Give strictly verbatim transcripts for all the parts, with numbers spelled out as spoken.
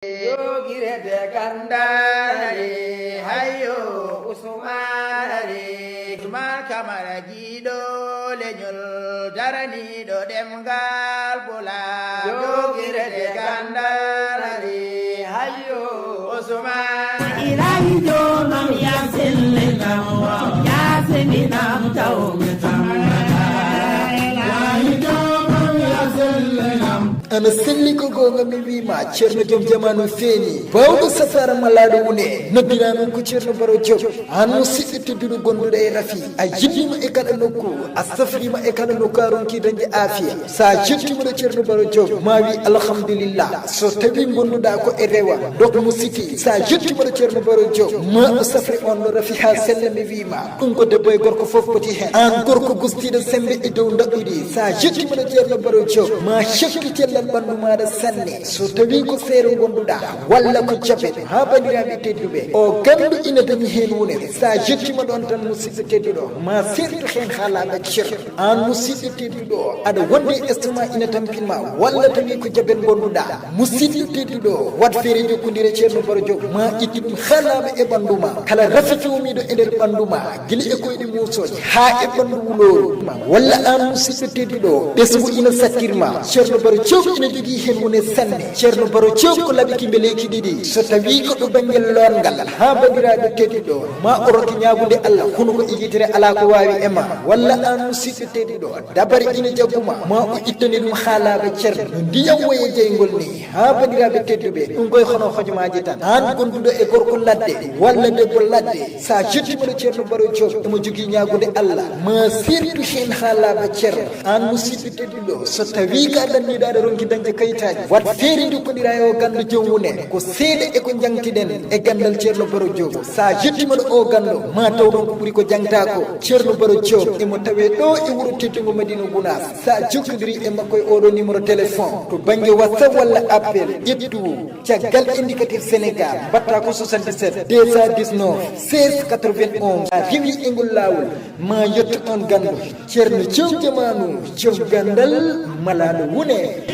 Jogirede gandare, hayo Usmanare. Usman Kamara jiiɗo leñol, daraniiɗo ɗemngal Pulaar. Jogirede gandare, hayo Usman. Ilahi jomam ya sellinam, ya sellinam tawmi tamma. Ilahi jomam ya sellinam. Ana selli ko goonga mi wiima, Ceerno joom jamaanu feeñi. Baawɗo safaara malaaɗo wune, noddiraa noon ko Ceerno Baro Joop. Aan musiɗɗo tedduɗo gonduɗo e rafi, a yiɗiima e kala nokku, a safriima e kala nokku, a ronki dañde aafiya. So a yettiima ɗo Ceerno Baro Joop, ma wi alhamdulillah. So tawi gonduɗaa ko e rewa, dok mo siki, so a yettiima ɗo Ceerno Baro Joop, ma o safri on ɗo rafi haa sella mi wiima. Ɗum ko debbo e gorko fof poti heen. Aan gorko gustiiɗo semmbe e dow ndaɓɓudi, so a yettiima ɗo Ceerno Baro Joop, ma hettu cellal ɓanndu maaɗa sanne. So tawi ko feere ngonduɗaa, walla ko jabet, haa banndiraaɓe tedduɓe, o ganndo ina dañi heen wonere. So a yettiima ɗoon tan, musiɗɗo tedduɗo, ma seertu heen haa laaɓa cer. Aan musiɗɗo tedduɗo, aɗa wondi e estomac ina tampin ma, walla tawi ko jabet ngonduɗaa. Musiɗɗo tedduɗo, waɗ feere jokkondire Ceerno Baro Joop, ma ittu ɗum haa laaɓa e ɓanndu ma. Kala rafi coomiiɗo e nder ɓanndu ma, gila e koyɗe muusooje haa e ɓanndu wulooru ma. Walla aan musiɗɗo tedduɗo, ɓesngu ina sattir ma. Ceerno Baro Joop ina jogii heen wone sanne. Ceerno Baro Joop ko laɓi kimbe leyki ɗiɗi. So tawi ko ɗo bannge loongal, haa banndiraaɗo tedduɗo, ma o rokke ñaagunde Allah, kono ko e yitere alaa ko waawi e ma. Walla aan musiɗɗo tedduɗo, dabare ina jagguma, ma o ittani ɗum haa laaɓa cer, no ndiyam woye jeyngol ni. Haa banndiraaɓe tedduɓe, ɗum koye hono hojomaaji tan. Aan gonduɗo e gorko ladde, walla debbo ladde, so a yettiima ɗo Ceerno Baro Joop, emo jogii ñaagunde Allah, ma seertu heen haa laaɓa cer. Aan musiɗɗo tedduɗo, so tawi ka danniiɗo aɗa ronki dañde kayitaaji, waɗ feere njokkondira e o ganndo joom wune, ko seeɗa e ko njaŋtiɗen e ganndal Ceerno Baro Joop. So a yettiima ɗo o ganndo, ma taw ɗoon ko ɓuri ko jaŋtaa ko. Ceerno Baro Joop emo tawee ɗo e wuro teddungo Madina Gunaas. So a jokkondiri e makko e oɗo numéro téléphone, to bannge WhatsApp walla appel, ƴettu caggal indicatif Sénégal, mbaɗta ko soixante-dix-sept deux cent dix-neuf seize quatre-vingt-onze. A rewi e ngol laawol, ma yetto on ganndo. Ceerno joom jamaanu, joom ganndal, malaaɗo wune.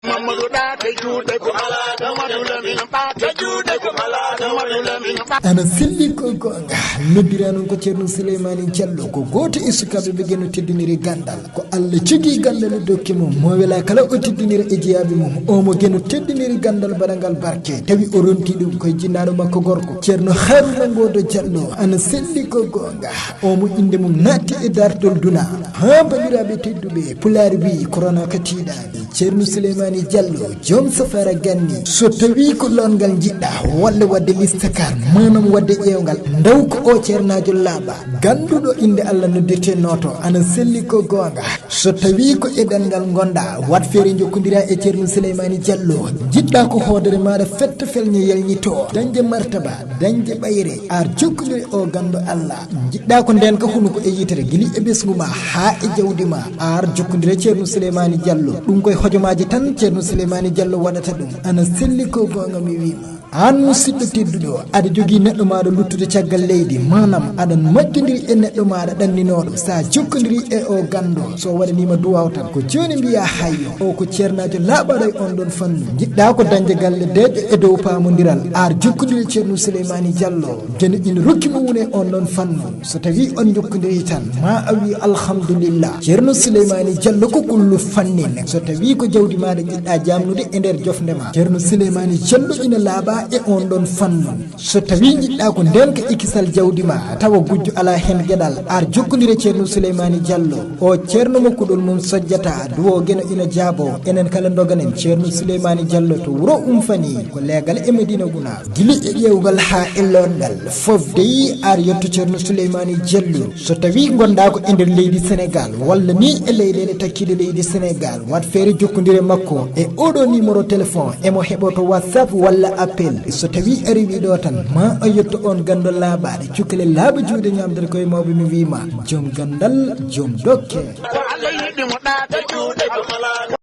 Mamadou Ɗaate juuɗe ko alaa, Mamadou Lamine Ɓaate juuɗe ko alaa, Mamadou Lamine Ɓaate. Ana selli ko goonga. Noddiraa noon ko Ceerno Souleymani Diallo, ko gooto e sukaaɓe ɓe Geno teddiniri ganndal. Ko Allah jogii ganndal e dokke mum, mo welaa kala o teddinira e jeyaaɓe mum. O mo Geno teddiniri ganndal baɗangal barke, tawi o ronti ɗum koye jinnaaɗo makko gorko, Ceerno Haruna Ngoodo Diallo. Ana selli ko goonga. O mo innde mum naatti e daartol duna. Haa banndiraaɓe tedduɓe, Pulaar wii, korona ka tiiɗaani. Ceerno Souleymani Diallo, joom safara ganni. So tawi ko loongal njiɗɗa, walla waɗde liste carte, maanaam waɗde ƴeewngal, ndaw ko o ceernaajo laaɓa, gannduɗo innde Allah noddirte nooto, ana selli ko goonga. So tawi ko e ɗemngal ngonɗa, waɗ feere njokkondira e Ceerno Souleymani Diallo. Njiɗɗa ko hoodere maaɗa fetta felñe yalñito, dañde martaba, dañde ɓayre, ar jokkondir e o ganndo Allah. Njiɗɗa ko ndeenka hunuko e yitere, gila e ɓesngu ma haa e jawdi ma. Ar jokkondira Ceerno Souleymani Diallo. Ɗum koye hojomaaji tan Ceerno Souleymani Diallo waɗata ɗum. Ana selli ko goonga mi wiima. Aan musiɗɗo tedduɗo, aɗa jogii neɗɗo maaɗa luttude caggal leydi, maanaam aɗa majjondiri e neɗɗo maaɗa ɗanninooɗo. So a jokkondiri e o ganndo, so waɗaniima duwaaw tan, ko jooni mbiyaa hayyo. O ko ceernaajo laaɓaaɗo e on ɗon fannu. Njiɗɗa ko dañde galle deeƴɗo e dow paamondiral. Ar jokkondiri Ceerno Souleymani Diallo. Geno ina rokki mo woni e on ɗon fannu. So tawi on jokkondiri tan, ma a wi alhamdulillah. Ceerno Souleymani Diallo ko kullu fannin. So tawi ko jawdi maaɗa njiɗɗa jaamnude e nder jofnde ma, Ceerno Souleymani Diallo ina laaɓa e on ɗon fannu. So tawi njiɗɗa ko ndeenka e kisal jawdi ma, tawa gujjo alaa heen geɗal, ar jokkondire Ceerno Souleymani Diallo. O ceerno mo kuɗol mum sojjata, duwo Geno ina jaabo. Enen kala ndoganen Ceerno Souleymani Diallo to wuro Umfani, ko leegal e Madina Gunaas. Gila e ƴeewgal haa e loongal, fof dey ar yetto Ceerno Souleymani Diallo. So tawi ngonɗa ko e nder leydi Senegaal, walla ni e leyɗeele takkiiɗe leydi Senegaal, waɗ feere jokkondire makko e oɗo numéro téléphone, emo heɓo to WhatsApp walla appel. So tawi a rewi ɗo tan, ma a yetto on ganndo laaɓaaɗo, cukalel laaɓa juuɗe ñaamdere koye mawɓe, mi wiima, joom ganndal, joom dokke. Ko Allah yiɗi mo ɗaata juuɗe ko alaa.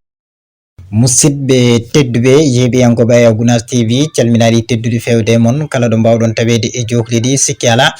Musidɓe tedduɓe, yeeɓiyankooɓe Aya Gunaas T V, calminaaɗi tedduɗi feewde e mon, kala ɗo mbaawɗon taweede e jookli ɗi, sikki alaa,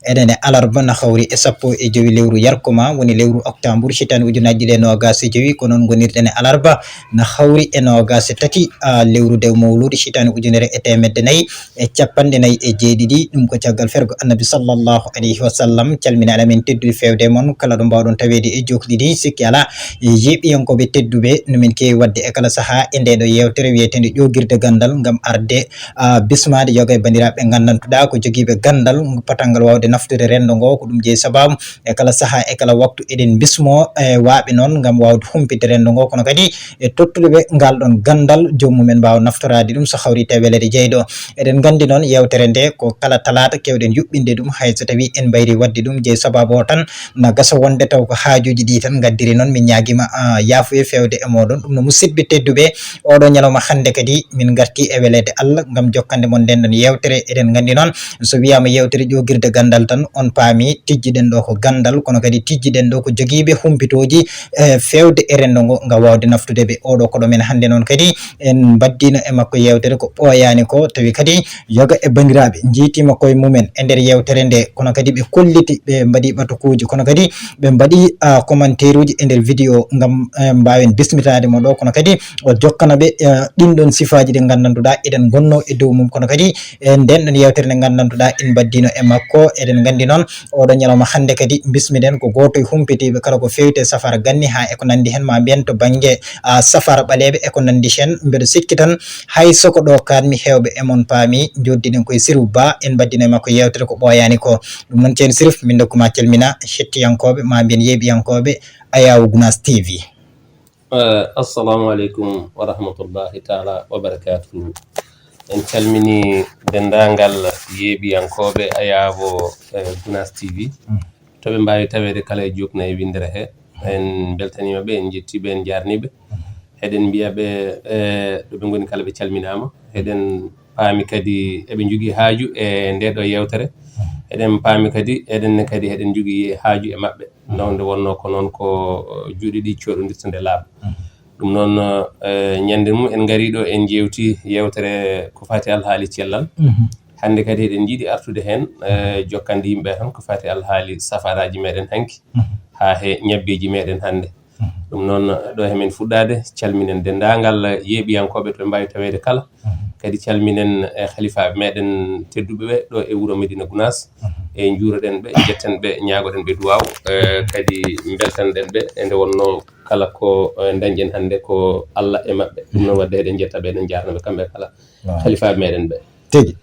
Eɗen e alarba na hawri e sappo e jowi lewru yarkoma, woni lewru octobre, hitande ujunaaji ɗiɗi e noogas e jowi. Ko noon ngonirɗen e alarba na hawri e noogas e tati, a, lewru dew mawluudi, hitande ujunere e teemedde nayi e capanɗe nayi e jeeɗiɗi. Ɗum ko caggal fergo Annabi sallallahu alayhi wa sallam. Calminaɗen amen teddude feewde e mon, kala ɗo mbaawɗon taweede e jokli ɗi. Sikki alaa, e yeeɓiyankooɓe tedduɓe, no min keewi waɗde e kala sahaa e ndee ɗo yeewtere wiyeteende Ƴoogirde Ganndal, ngam arde, a, bismaade yoga e banndiraaɓe ɓe nganndantuɗaa ko jogiiɓe ganndal potangal waawde naftude renndo ngo. Ko ɗum jeyi sabaabu e kala sahaa e kala waktu eɗen bismoo e waaɓe noon ngam waawde humpitde renndo ngo, kono kadi e tottude ɓe ngal ɗon ganndal, joom mumen mbaawa naftoraade ɗum so hawri tawi welede jeyɗo. Eɗen nganndi noon yeewtere nde ko kala talaata keewɗen yuɓɓinde ɗum, hay so tawii en mbayrii waɗde ɗum jeyi sabaabu o tan, na gasa wonde taw ko haajuuji ɗi tan ngaddiri noon. Min ñaagiima, a, yaafuye feewde e mooɗon. Ɗum no musidɓe tedduɓe, oɗo ñalawma hannde kadi min ngarti e weleede Allah ngam jokkande mon nden ɗon yeewtere. Eɗen nganndi noon so wiyaama yeewtere Ƴoogirde Ganndal tan, on paami tijjiɗen ɗo ko ganndal, kono kadi tijjiɗen ɗo ko jogiiɓe humpitooji, e, feewde e renndo ngo ngam waawde naftude ɓe. Oɗo koɗo men hannde noon kadi en mbaddino e makko yeewtere ko ɓooyaani ko, tawi kadi yoga e banndiraaɓe njiytiima koye mumen e nder yeewtere nde, kono kadi ɓe kolliti, ɓe mbaɗi ɓatukuuji, kono kadi ɓe mbaɗi, a, commentaire uji e nder vidéo ngam, e, mbaawen bismitaade mo ɗo, kono kadi o jokkana ɓe, e, ɗin ɗon sifaaji ɗi nganndantuɗaa eɗen ngonnoo e dow mum, kono kadi e nden ɗon yeewtere nde nganndantuɗaa en mbaddino e makko. Eɗen nganndi noon oɗo ñalawma hannde kadi bismiɗen ko gooto e humpitiiɓe kala ko feewti e safara ganni haa e ko nanndi heen, ma mbiyen to bannge, a, safara ɓaleeɓe e ko nanndi heen. Mbeɗo sikki tan hay so ko ɗo kaanmi heewɓe e mon paami, njoddiɗen koye Sirif Ba, en mbaddino e makko yeewtere ko ɓooyaani ko. Ɗum noon ceerno Sirif, min ndokkuma calmina hettiyankooɓe, ma mbiyen yeeɓiyankooɓe Ayaawo Gunaas T V. Eh, assalamu aleykum wa rahmatullahi taala wa barakatuhu. En calmini denndaangal yeeɓiyankooɓe Ayaawo, eh, Gunaas T V. To ɓe mbaawi taweede kala e jookna e winndere he. En mbeltaniima ɓe, en njettii ɓe, en njaarnii ɓe. Eɗen mbiya ɓe, eh, ɗo ɓe ngoni kala ɓe calminaama. Eɗen paami kadi eɓe njogii haaju e ndee ɗoo yeewtere. Eɗen paami kadi, eɗen ne kadi eɗen njogii haaju e maɓɓe. Donc nde wonnoo ko noon ko, eh, juuɗe ɗiɗi cooɗondirta nde laaɓa. Ɗum noon, eh, ñande mum en ngarii ɗo en njeewtii yeewtere ko faati alhaali cellal. Hannde kadi eɗen njiɗi artude heen, eh, jokkande yimɓe tan ko faati alhaali safaraaji meɗen hanki, haa he ñabbeeji meɗen hannde. Ɗum noon, ɗo he men fuɗɗaade, calminen denndaangal yeeɓiyankooɓe to ɓe mbaawi taweede kala. Kadi calminen, eh, halifaaɓe meɗen tedduɓe ɓe ɗo e wuro Medina Gunaas. E njuuroɗen ɓe, njetten ɓe, ñaagoɗen ɓe duwaaw, eh, kadi mbeltanɗen ɓe e nde wonnoo kala ko, eh, ndañɗen hannde ko Allah e maɓɓe. Ɗum noon waɗde eɗen njetta ɓe, eɗen njaarna ɓe kamɓe kala. Halifaaɓe meɗen ɓe. Tigi.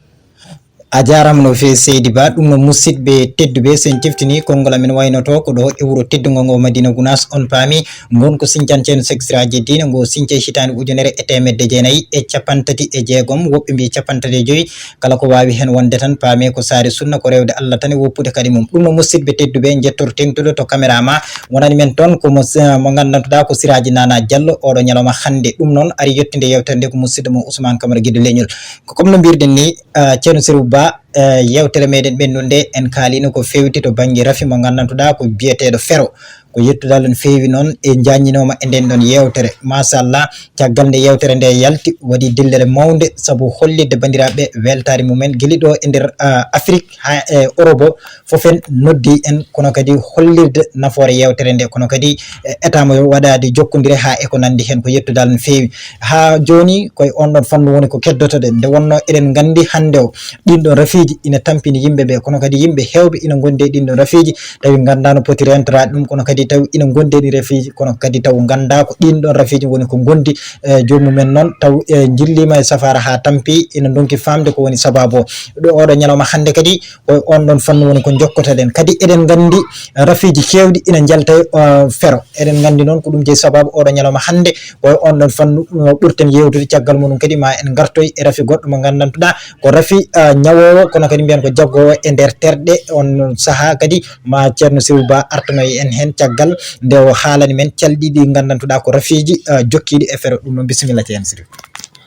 A jaaraama no feewi, seydi Ba. Ɗum no musidɓe tedduɓe, so en ciftinii konngol amen waynoto ko ɗo e wuro teddungo ngo Madina Gunaas, on paami ngon ko siñcan ceeno seksiraaji diine ngo siñca hitaande ujunere e teemedde jeenayi e capanɗe tati e jeegom, woɓɓe mbiyi capanɗe tati e joyi. Kala ko waawi heen wonde tan paami ko saare sunna ko rewde Allah tan e woppude kadi mum. Ɗum no musidɓe tedduɓe, njettor teŋtuɗo to caméra ma wonani men toon ko mo, mo nganndantuɗaa ko Siraaji Nana Jallo oɗo ñalawma hannde. Ɗum noon ari yettinde yeewtere nde ko musidɗo mo Ousmane Camara Giddo Leñol. Ko comme no mbirɗen ni, ah, ceerno Sirif Ba, eh, yeewtere meɗen ɓennunde en kaalino ko feewti to bannge rafi mo nganndantuɗaa ko biyeteeɗo Fero. Ko yettude Allah no feewi noon e njaññinooma e nden ɗon yeewtere. Machallah, caggal nde yeewtere nde yalti, waɗi dillere mawnde sabu hollitde banndiraaɓe weltaare mumen gila ɗo e nder, ah, Afrik haa e Europe o, fof en noddi en, kono kadi hollirde nafoore yeewtere nde, kono kadi, eh, etaama yo waɗaade jokkondire haa e ko nanndi heen. Ko yettude Allah no feewi. Haa jooni koye on ɗon fannu woni ko keddotoɗen. Nde wonnoo eɗen nganndi hannde o, ɗiin ɗon rafiiji ina tampini yimɓe ɓe, kono kadi yimɓe heewɓe ina ngondi e ɗiin ɗon rafiiji, tawi nganndaa no poti reentoraade ɗum, kono kadi taw ina ngondi e ɗi rafiiji, kono kadi taw nganndaa ko ɗiin ɗon rafiiji woni ko ngondi, eh, joomum en noon, taw, eh, njilliima e safaara haa tampi, ina ndonki faamde ko woni sabaabu o. Ɗo oɗo ñalawma hannde kadi, ko on ɗon fannu woni ko njokkotoɗen. Kadi eɗen nganndi rafiiji keewɗi ina njalta e, eh, Fero. Eɗen nganndi noon ko ɗum jeyi sabaabu oɗo ñalawma hannde, ko e on ɗon fannu, eh, ɓurten yeewtude. Caggal muɗum kadi ma en ngartoy e rafi goɗɗo mo nganndantuɗaa ko rafi, ah, ñawoowo, kono kadi mbiyen ko jaggoowo e nder terɗe. On sahaa kadi ma ceerno Sirif Ba artanoy en heen caggal nde o haalani men calɗi ɗi nganndantuɗaa ko rafiiji, ah, jokkiiɗi e Fero. Ɗum noon, bisimilla, ceerno Sirif.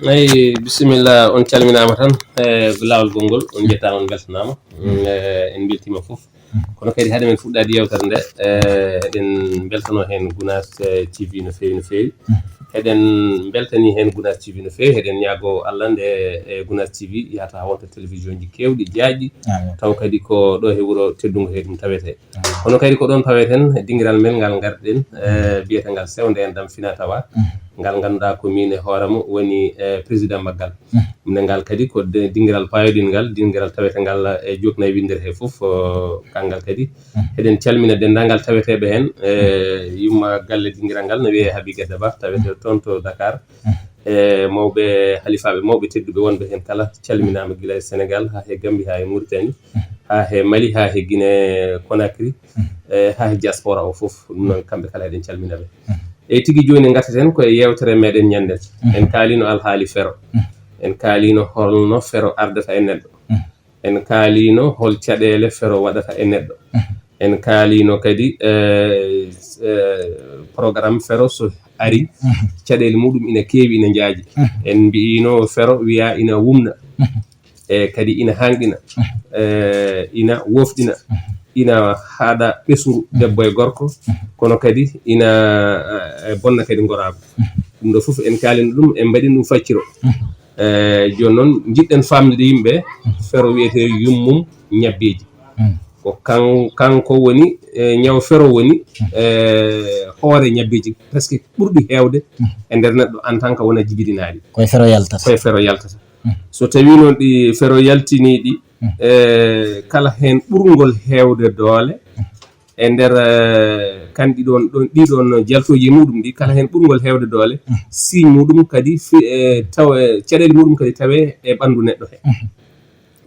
Eyi, bisimilla, on calminaama tan e laawol gonngol, on njettaama, on mbeltanaama. Mm, eh, en mbeltiima fof. Kono kadi hade men fuɗɗaade yeewtere nde, eh, eɗen mbeltanoo heen Gunaas, eh, T V no feewi, no feewi. Eɗen mbeltanii heen Gunaas T V no feewi. Eɗen ñaagoo Allah nde e Gunaas T V yahata haa wonta télévision ji keewɗi, jaajɗi, taw kadi ko ɗo he wuro teddungo he ɗum tawetee. Kono kadi ko ɗoon taweten dingiral men ngal ngarɗen, eh, biyetengal Sewnde Enɗam Fina Tawa, ngal ngannduɗaa ko miin e hoore mum woni, eh, président maggal. Ɗum ne ngal kadi ko de-, dingiral paayoɗingal, dingiral tawetengal e jooknayi winndere he fof, o, kanngal kadi. Eɗen calmina denndaangal taweteeɓe heen, e yumma galle dingiral ngal no wiyee Habi Gedda Ba, tawetee toon to Dakar. E mawɓe, halifaaɓe mawɓe tedduɓe wonɓe heen kala calminaama, gila e Senegal haa he Gambi, haa he Mauritanie, haa he Mali, haa he Guinée Conakry, e haa he diaspora o fof. Ɗum noon, kamɓe kala eɗen calmina ɓe. E tigi jooni, ngartaten ko e yeewtere meɗen ñande. En kaalino alhaali fero. En kaalino holno fero ardata e neɗɗo. En kaalino hol caɗeele fero waɗata e neɗɗo. En kaalino kadi, eh, eh, programme fero so ari, caɗeele muɗum ina keewi, ina njaaji. En mbiino fero wiya ina wumna, e kadi ina hanqina, e ina wofɗina, ina haɗa ɓesngu debbo e gorko, kono kadi ina, eh, bonna kadi ngoraagu. Ɗum ɗo fof en kaalino ɗum, en mbaɗino ɗum facciro. E jooni noon, njiɗɗen faamnude yimɓe fero wiyetee yummum ñabbeeji. Ko kan-, kanko woni, e, ñaw fero woni, e, hoore ñabbeeji presque ɓurɗi heewde e nder neɗɗo en tant que wona jibidinaaɗi. Koye fero yaltata. Koye fero yaltata. So tawii noon ɗi fero yaltinii ɗi, e, kala heen ɓurngol heewde doole e nder, e, kan ɗi ɗoon, ɗoon, ɗi ɗoon jaltooji e muɗum ɗi, kala heen ɓurngol heewde doole, signe muɗum kadi fi-, e, taw-, e, caɗeele muɗum kadi tawee e ɓanndu neɗɗo he.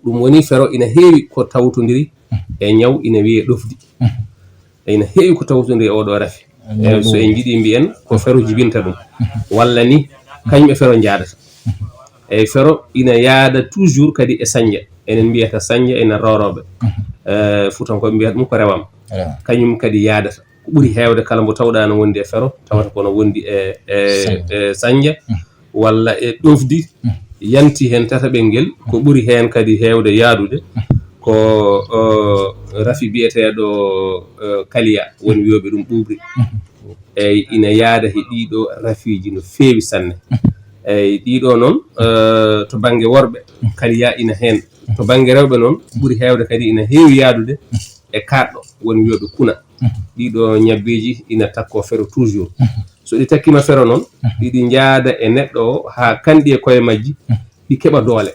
Ɗum woni fero ina heewi ko tawtondiri e ñaw ina wiyee ɗofdi. Ina heewi ko tawtondiri e oɗo rafi. E, so en njiɗi mbiyen ko fero jibinta ɗum. Walla ni, kañum e fero njaadata. Eyyi, fero ina yaada toujours kadi e sanja. Enen mbiyata sanja ena roroɓe. Eh, Fuutankooɓe mbiyata ɗum ko rewam. Rewam. Kañum kadi yaadata. Ko ɓuri heewde kala mbo tawɗaa no wondi e fero, tawata kono wondi e, e, e sanja, walla e ɗofdi, yanti heen tataɓel ngel, ko ɓuri heen kadi heewde yaadude, ko, o, rafi biyeteeɗo, o, kaliya, woni wiyooɓe ɗum ɓuuɓri. Eyyi, ina yaada he ɗiɗo rafiiji no feewi sanne. Eyyi, ɗiɗo noon, eh, to bannge worɓe, kaliya ina heen. To bannge rewɓe noon, ɓuri heewde kadi ina heewi yaadude e kaɗɗo, woni wiyooɓe kuna. Ɗiɗo ñabbeeji ina takkoo fero toujours. So ɗi takkiima fero noon, ɗiɗi njaada e neɗɗo o haa kanɗi e koye majji, ɗi keɓa doole.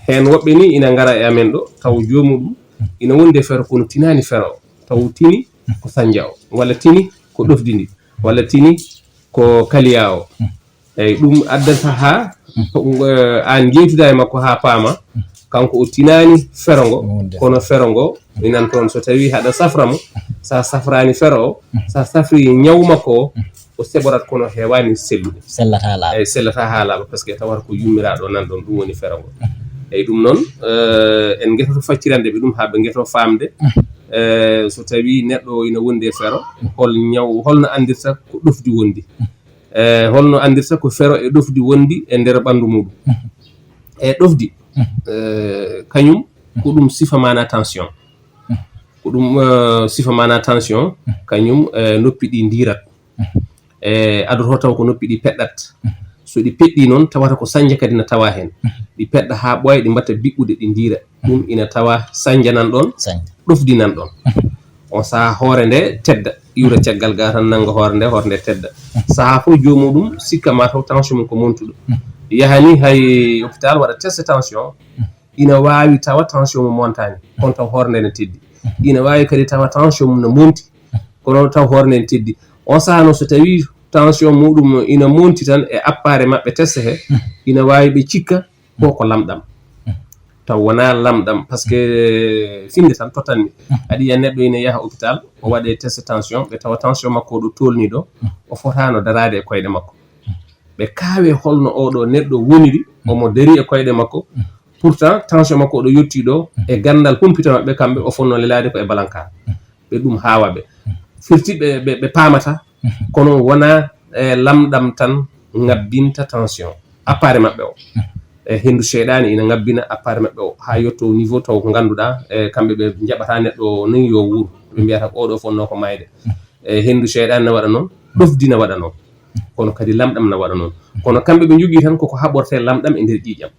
Heen woɓɓe ni ina ngara e amen ɗo, taw joomuɗum ina wondi e fero kono tinaani fero o, taw tini ko sanja o, walla tini ko ɗofdi ndi, walla tini ko kaliya o. Eyyi, ɗum addata haa, eh, aan njeytuda e makko haa paama, kanko o tinaani fero ngo, kono fero ngo inan toon. So tawii haɗa safra mo, so a safraani fero o, so a safri ñaw makko o, o seɓorat kono heewaani sellude. Sellata laaɓa. Eyyi, sellata haa laaɓa, parce que tawata ko yummiraaɗo nan ɗoon, ɗum woni fero ngo. Eyyi, ɗum noon, eh, en ngetoto faccirande ɓe ɗum haa ɓe ngeto faamde. Eh, so tawii neɗɗo o ina wondi e fero, hol ñaw, holno anndirta ko ɗofdi wondi? E holno anndirta ko fero e ɗofdi wondi e nder ɓanndu muɗum? E ɗofdi, eh, kañum ko ɗum sifa maana tension. Ko ɗum, eh, sifa maana tension, kañum, eh, noppi ɗi ndiirat. E adoto taw ko noppi ɗi peɗɗat. So ɗi peɗɗi noon, tawata ko sanja kadi na tawa heen. Ɗi peɗɗa haa ɓooya, ɗi mbatta biɓɓude, ɗi ndiira. Ɗum ina tawa sanja nan ɗoon, ɗofdi nan ɗoon. On sahaa hoore nde tedda, iwra caggal ga tan, nannga hoore nde, hoore nde tedda. Sahaa fof joomuɗum sikka ma taw tension mum ko montuɗo. Yahani hay hôpital waɗa test tension, ina waawi tawa tension mum montaani, kono taw hoore nde ne teddi. Ina waawi kadi tawa tension mum no monti, kono taw hoore nde ne teddi. On sahaa noon so tawii tension muɗum ina monti tan e appareil maɓɓe test he, ina waawi ɓe cikka ko, ko lamɗam. Taw wonaa lamɗam, parce que finde tan tottanmi. Aɗa yiya neɗɗo ina yaha hôpital, o waɗe test tension, ɓe tawa tension makko o ɗo tolni ɗo, o fotaano daraade e koyɗe makko. Ɓe kaawe holno oɗo neɗɗo woniri, omo dari e koyɗe makko. Pourtant, tension makko o ɗo yotti ɗo, e ganndal humpito maɓɓe, kamɓe o fotno lelaade ko e balankaar. Ɓe ɗum haawa ɓe. Firti ɓe, ɓe, ɓe paamata, kono wonaa, e, lamɗam tan ngabbinta tension. Appareil maɓɓe o. E, henndu seyɗaani ina ngabbina appareil maɓɓe o, haa yetto niveau taw ko ngannduɗaa, e, kamɓe ɓe njaɓata neɗɗo o nii yo wuur. Ɓe mbiyata ko oɗo fotno ko maayde. E, henndu seyɗaani na waɗa noon, ɗofdi na waɗa noon. Kono kadi lamɗam na waɗa noon. Kono kamɓe ɓe njogii tan koko haɓortee lamɗam e nder ƴiiƴam.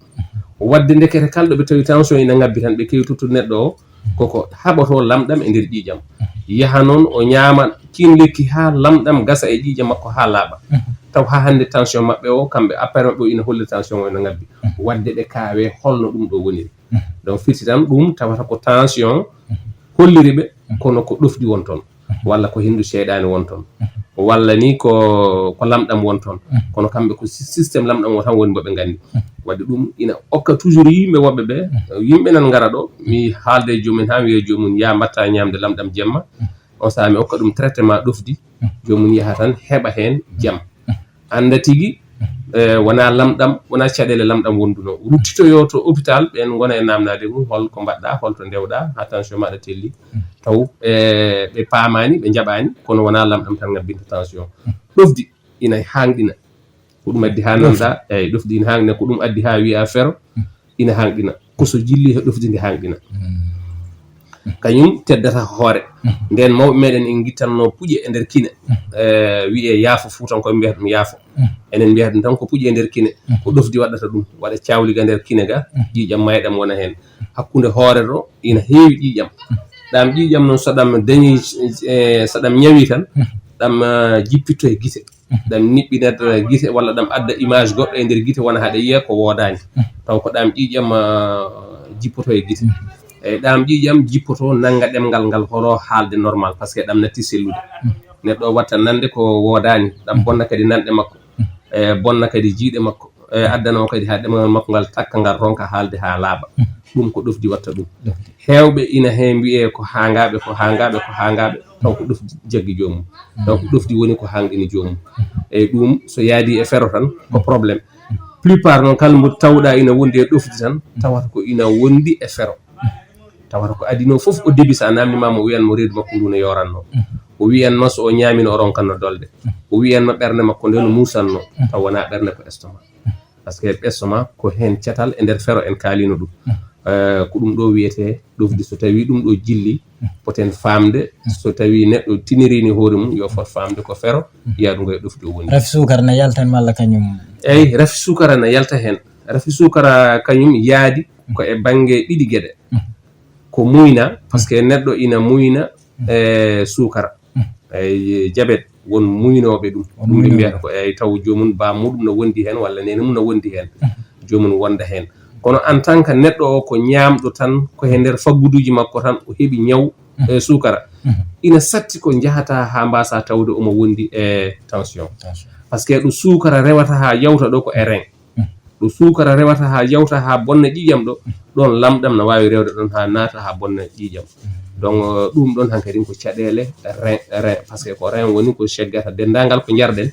Waɗde ndekete kala ɗo ɓe tawi tension ina ngabbi tan, ɓe kewi tottude neɗɗo o, koko haɓotoo lamɗam e nder ƴiiƴam. Yaha noon o ñaama kiin lekki haa lamɗam gasa e ƴiiƴam makko haa laaɓa. Taw haa hannde tension maɓɓe o, kamɓe appareil maɓɓe o ina holli tension o ina ngabbi. Waɗde ɓe kaawee holno ɗum ɗo woniri. Donc firti tan ɗum tawata ko tension holliri ɓe, kono ko ɗofdi won toon, walla ko henndu seyɗaani won toon, walla ni ko, ko lamɗam won toon. Kono kamɓe ko sy-, système lamɗam o tan woni mbo ɓe nganndi. Waɗde ɗum ina okka toujours yimɓe woɓɓe ɓe, yimɓe nan ngara ɗo, mi haalda e joomum haa mi wiya joomum, "Yaa mbaɗta ñaamde lamɗam jemma." On sahaa mi okka ɗum traitement ɗofdi, joomum yaha tan heɓa heen jam. Annda tigi, eh, wonaa lamɗam, wonaa caɗeele lamɗam wonduno. Ruttitoyoo to hôpital, ɓeen ngona e naamnaade mum, hol ko mbaɗɗaa, hol to ndewɗaa, haa tension maaɗa telli. Taw, eh, ɓe paamaani, ɓe njaɓaani, kono wonaa lamɗam tan ngabbinta tension. Ɗofdi ina haangɗina. Ko ɗum addi haa nanɗaa, eyi, ɗofdi ina haangɗina. Ko ɗum addi haa wiyaa fero ina haangɗina. Ko so jilli he ɗofdi ndi haangɗina. Kañum teddata hoore. Nden mawɓe meɗen en ngittanno puƴe e nder kine. Eh, wiyee yaafo, Fuutankooɓe mbiyata ɗum yaafo. Enen mbiyata ɗum tan ko puƴe e nder kine. Ko ɗofdi waɗata ɗum, waɗa cawli ga nder kine ga, ƴiiƴam mayɗam wona heen. Hakkunde hoore ɗo ina heewi ƴiiƴam. Ɗam ƴiiƴam noon so ɗam dañi, eh, so ɗam ñawi tan, ɗam, eh, jippitto e gite. Ɗam niɓɓinat gite walla ɗam adda image goɗɗo e nder gite wona haɗa yiya ko woodaani. Taw ko ɗam ƴiiƴam, ah, jippoto e gite. Eyi, ɗam ƴiiƴam jippoto nannga ɗemngal ngal hono haalde normal, parce que ɗam natti sellude. Neɗɗo o watta nande ko woodaani, ɗam bonna kadi nanɗe makko, e bonna kadi jiiɗe makko, e addana o kadi haa ɗemngal makko ngal takka ngal ronka haalde haa laaɓa. Ɗum ko ɗofdi watta ɗum. Heewɓe ina heen mbiyee ko haangaaɓe, ko haangaaɓe, ko haangaaɓe, taw ko ɗofdi jaggi joomum. Taw ko ɗofdi woni ko haangɗini joomum. Eyi, ɗum so yaadi e fero tan ko problème. Plupart noon kala mbo tawɗa ina wondi e ɗofdi tan, tawata ko ina wondi e fero. Tawata ko adino fof o début sa namnima mo, o wiyan mo reedu makko ndu no yoranno. O wiyan ma so o ñaamino o ronkanno dolde. O wiyan ma ɓernde makko nde no muusanno. Taw wona ɓernde, ko estomac. Parce que estomac ko heen catal e nder fero, en kaalino ɗum. Eh, ko ɗum ɗo wiyetee ɗofdi. So tawi ɗum ɗo jilli, poten faamde, so tawi neɗɗo tinirini hoore mum, yo fot faamde ko fero, yaadu ngo e ɗofdi o woni. Rafi suukara na yalta heen walla kañum? Eyi, rafi suukara na yalta heen. Rafi suukara kañum yaadi ko e bannge ɗiɗi geɗe. Ko muyna, parce que neɗɗo ina muyna, eh, suukara. Eyi, jabet, won muynooɓe ɗum. Won ɗum ɓe muynooɓe. Mbiyata ko, eyi, taw joomum baa muɗum no wondi heen walla neene mum no wondi heen. Joomum wonda heen. Kono en tant que neɗɗo o ko ñaamɗo tan, ko he nder fagguduuji makko tan o heɓi ñaw, eh, suukara. Ina satti ko njahata haa mbaasa tawde omo wondi e tension. Tension. Parce que ɗo suukara rewata haa yawta ɗo ko e rein. Ɗo suukara rewata haa yawta haa bonna ƴiiƴam ɗo, ɗoon lamɗam na waawi rewde ɗoon haa naata haa bonna ƴiiƴam. Donc, eh, ɗum ɗoon hankadi ko caɗeele rein, rein, parce que ko rein woni ko seggata denndaangal ko njarɗen,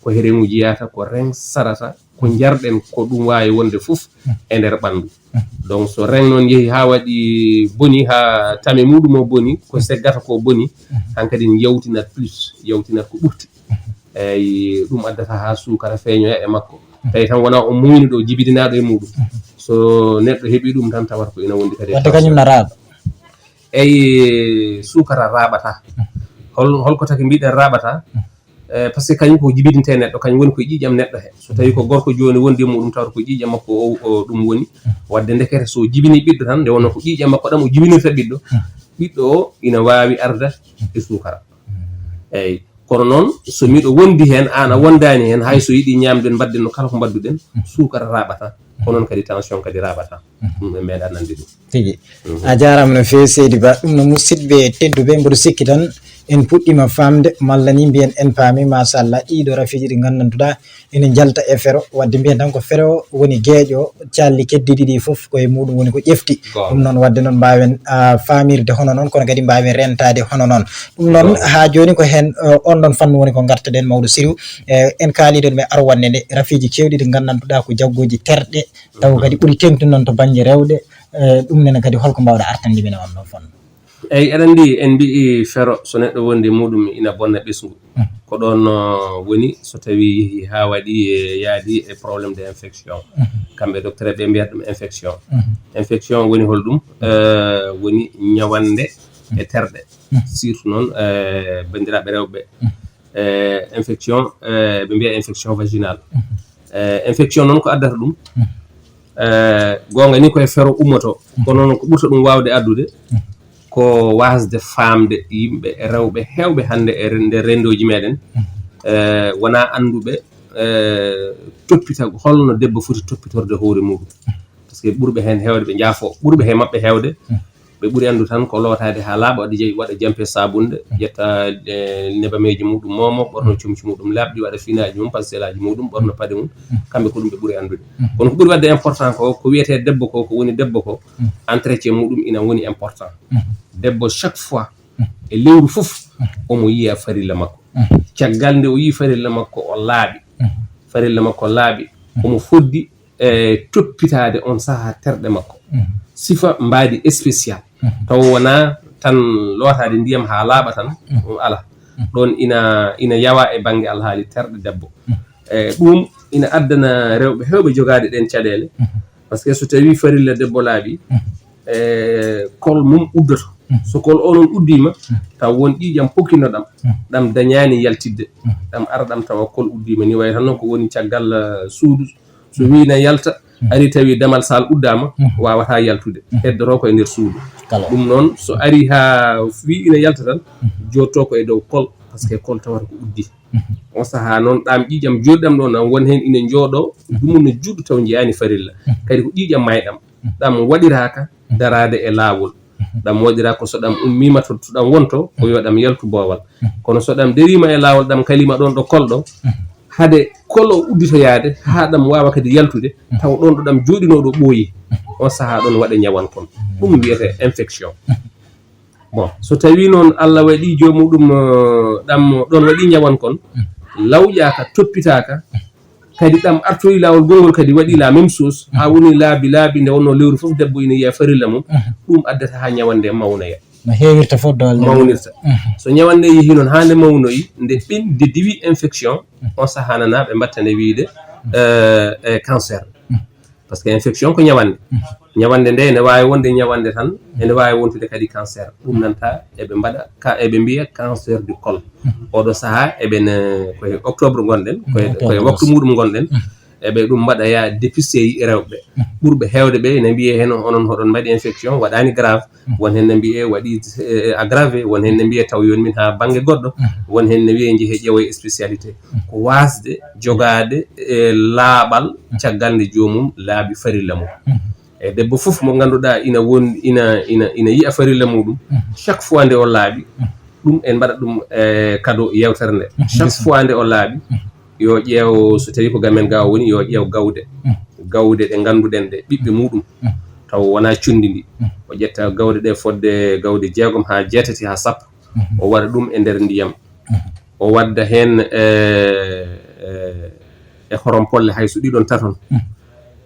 ko he reŋuji yahata, ko rein sarata, ko njarɗen ko ɗum waawi wonde fof e nder ɓanndu. Donc, so rein noon yehi haa waɗi boni, haa tame muɗum o boni, ko seggata ko boni, hankadi yawtinat plus, yawtinat ko ɓurti. Eyi, ɗum addata haa suukara feeñoya e makko. Tawi tan wona o muyni ɗo jibidinaaɗo e muɗum. So neɗɗo heɓi ɗum tan tawata ko ina wondi kadi e wadde kañum tension. Na raaɓa. Eyi, suukara raaɓata. Hol, holko taki mbiɗen raaɓata? Eh, parce que kañum ko jibidinte neɗɗo, kañum woni ko ƴiiƴam neɗɗo he. So tawi ko gorko jooni wondi e muɗum tawata ko ƴiiƴam makko o, o ɗum woni. Wadde ndekete so jibini ɓiɗɗo tan, nde wonno ko ƴiiƴam makko ɗam o jibinirta ɓiɗɗo, ɓiɗɗo o ina waawi arda e suukara. Eyi. Kono noon, so miɗo wondi heen, aan a wondaani heen, hay so yiɗi ñaamde, mbaɗden no kala ko mbaɗduɗen, suukara raaɓata. Ko noon kadi tension kadi raaɓata. Ɗum en meeɗa nande ɗum. Tigi. Mhm. A jaaraama no feewi, seydi Ba. Ɗum no musidɓe tedduɓe, mboɗo sikki tan en puɗɗiima faamde, malla ni mbiyen en paami, machallah, ɗiɗo rafiiji ɗi nganndanduɗaa ene njalta e fero. Wadde mbiyen tan ko fero woni geeƴo, calli keddiiɗi ɗi fof ko e muɗum woni ko ƴefti. Goonga. Ɗum noon, wadde noon mbaawen, ah, faamirde hono noon, kono kadi mbaawen rentaade hono noon. Ɗum noon, goonga, haa jooni ko heen, eh, on ɗon fannu woni ko ngartaɗen, mawɗo Siriw. Eh, en kaaliiɗo ɗum e arwannde nde, rafiiji keewɗi ɗi nganndanduɗaa ko jaggooji terɗe, taw kadi ɓuri teeŋtude noon to bannge rewde. Eh, ɗum nene kadi holko mbaawɗa artande min e on ɗon fannu? Eyi, eɗen mbiyi, en mbiyi fero, so neɗɗo wondi e muɗum ina bonna ɓesngu. Mhm. Ko ɗoon, uh, woni so tawi yehi haa waɗi e yaadi e problème de infection. Mhm. Kamɓe docteur ɓe mbiyata ɗum infection. Mhm. Infection woni holɗum? Eh, woni ñawannde e terɗe. Mhm. Surtout noon, eh, banndiraaɓe rewɓe. Mhm. e infection, e ɓe mbiya infection vaginale. E infection noon ko addata ɗum, e goonga ni koye fero ummoto, kono noon ko ɓurta ɗum waawde addude ko waasde faamde yimɓe rewɓe heewɓe hannde e nder renndooji meɗen, e wonaa annduɓe e toppita holno debbo foti toppitorde hoore muɗum. Par ce que ɓurɓe heen heewde ɓe njaafo, ɓurɓe he maɓɓe heewde ɓe ɓuri anndu tan ko lootaade haa laaɓa, waɗa jeyi waɗa jampe sabunde, ƴetta e nebameeji muɗum momo, ɓorno comci muɗum laaɓɗi, waɗa finaaji mum, pastelaaji muɗum, ɓorno paɗe mum. Kamɓe ko ɗum ɓe ɓuri anndude. Kono ko ɓuri waɗde important ko ko wiyetee debbo ko, ko woni debbo ko, entretien muɗum ina woni important. Debbo chaque fois e lewru fof omo yiya farilla makko. Caggal nde o yii farilla makko o laaɓi, farilla makko laaɓi, omo foddi e toppitaade on sahaa terɗe makko. Sifa mbaadi spécial. Taw wonaa tan lootaade ndiyam haa laaɓa tan, ɗum alaa. Ɗoon ina, ina yawa e bannge alhaali terɗe debbo. E ɗum ina addana rewɓe heewɓe jogaade ɗeen caɗeele. Par ce que so tawii farilla debbo laaɓi, e kol mum uddoto. So kol o noon uddiima, taw won ƴiiƴam pokkino ɗam, ɗam dañaani yaltidde. Ɗam ara ɗam tawa kol uddiima ni, wayi tan noon ko woni caggal, eh, suudu. So wii ina yalta, ari tawi damal sal uddaama, waawataa yaltude. Heddoto ko e nder suudu. Kala. Ɗum noon, so ari haa wii ina yalta tan, jooɗto ko e dow kol, par ce que kol tawata ko uddi. On sahaa noon, ɗam ƴiiƴam jooɗiɗam ɗo, nan won heen ina njooɗo, dumunna juutɗo taw njiyaani farilla. Kadi ko ƴiiƴam mayɗam. Ɗam waɗiraaka daraade e laawol. Ɗam waɗiraa ko so ɗam ummiima to, to ɗam wonto, ko yo ɗam yaltu boowal. Kono so ɗam dariima e laawol, ɗam kalima ɗoon ɗo kol ɗo, hade kol o udditoyaade, haa ɗam waawa kadi yaltude, taw ɗoon ɗo ɗam jooɗinoo ɗo ɓooyi. On sahaa ɗoon waɗa ñawan kon. Ɗum wiyetee infection. Bon, so tawii noon Allah waɗii joomuɗum, eh, ɗam ɗoon waɗii ñawan kon, lawƴaaka, toppitaaka, kadi ɗam artoyi laawol gongol kadi waɗii la même chose, haa woni laabi, laabi nde wonnoo lewru fof debbo ina yiya farilla mum, ɗum addata haa ñawande mawnaya. No heewirta fof doole. Mawnirta. So ñawande yehii noon haa nde mawnoyi, nde ɓen-, nde diwi infection, on sahaa nana ɓe mbatta nde wiyde, eh, eh, cancer. Par ce que infection ko ñawande. Ñawande nde ene waawi wonde ñawande tan, ene waawi wontude kadi cancer. Ɗum nanta eɓe mbaɗa, ka, eɓe mbiya cancer du col. Oɗo sahaa eɓen, eh, koye octobre ngonɗen, koye, koye waktu muɗum ngonɗen. Eɓe ɗum mbaɗa ya dépisté e rewɓe. Ɓurɓe heewde ɓe ene mbiye heen onon hoɗon mbaɗi infection, waɗaani grave. Won heen ne mbiye waɗi, eh, aggravé, won heen ne mbiye taw yon min haa bannge goɗɗo, won heen ne wiye njehe ƴeewoye spécialité. Ko waasde jogaade e laaɓal caggal nde joomum laaɓi farilla mum. E debbo fof mo ngannduɗaa ina won, ina, ina, ina yiya farilla muɗum, chaque fois nde o laaɓi, ɗum en mbaɗa ɗum, eh, kado yeewtere nde. Chaque fois nde o laaɓi, yo ƴeew, so tawii ko gamen ga o woni, yo ƴeew gawde. Gawde ɗe ngannduɗen ɗe, ɓiɓɓe muɗum. Taw wonaa conndi ndi. O ƴetta gawde ɗe fodde gawde jeegom haa jeetati haa sappo. O waɗa ɗum e nder ndiyam. O wadda heen, eh, eh, e horompolle hay so ɗiɗon taton.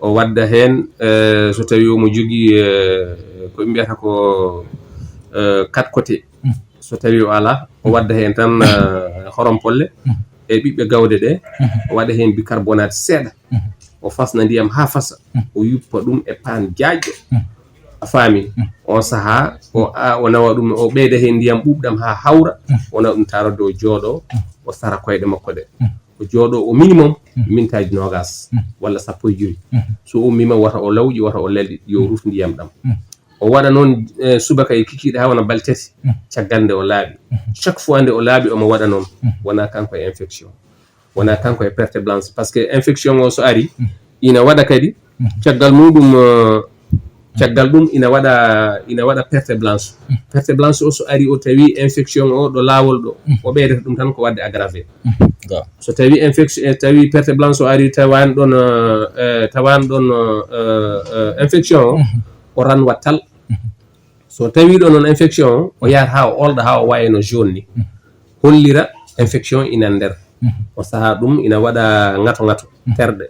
O wadda heen, eh, so tawii omo jogii, eh, ko ɓe mbiyata ko, eh, quatre côté. So tawii o alaa, o wadda heen tan, eh, horompolle e ɓiɓɓe gawde ɗe. O waɗa heen bicarbonate seeɗa. O fasna ndiyam haa fasa. O yuppa ɗum e paan jaajɗo. A faami? On sahaa, o, a, o nawa ɗum, o ɓeyda heen ndiyam ɓuuɓɗam haa hawra, o nawa ɗum taarorde, o jooɗo, o sara koyɗe makko ɗe. O jooɗo au minimum mintaaji noogas walla sappo e joyi. So ummiima, wata o lawƴi, wata o lelƴi, yo ruf ndiyam ɗam. O waɗa noon, eh, subaka e kikiiɗe haa wona balɗe tati, caggal nde o laaɓi. Chaque fois nde o laaɓi, omo waɗa noon. Wonaa kanko e infection. Wonaa kanko e perte blanche. Par ce que infection o so ari, ina waɗa kadi, caggal muɗum, eh, caggal ɗum ina waɗa, ina waɗa perte blanche. Perte blanche o so ari, o tawi infection o ɗo laawol ɗo, o ɓeydata ɗum tan ko waɗde aggravé. So tawi infection, eh, tawi perte blanche o ari, tawaani ɗoon, eh, eh, tawaani ɗoon, eh, eh, infection o, o ranwa tal. So tawi ɗo noon infection o, o yahata haa o olɗa, haa o wayno jaune ni. Hollira infection ina nder. O sahaa ɗum ina waɗa ŋato-ŋato, terɗe.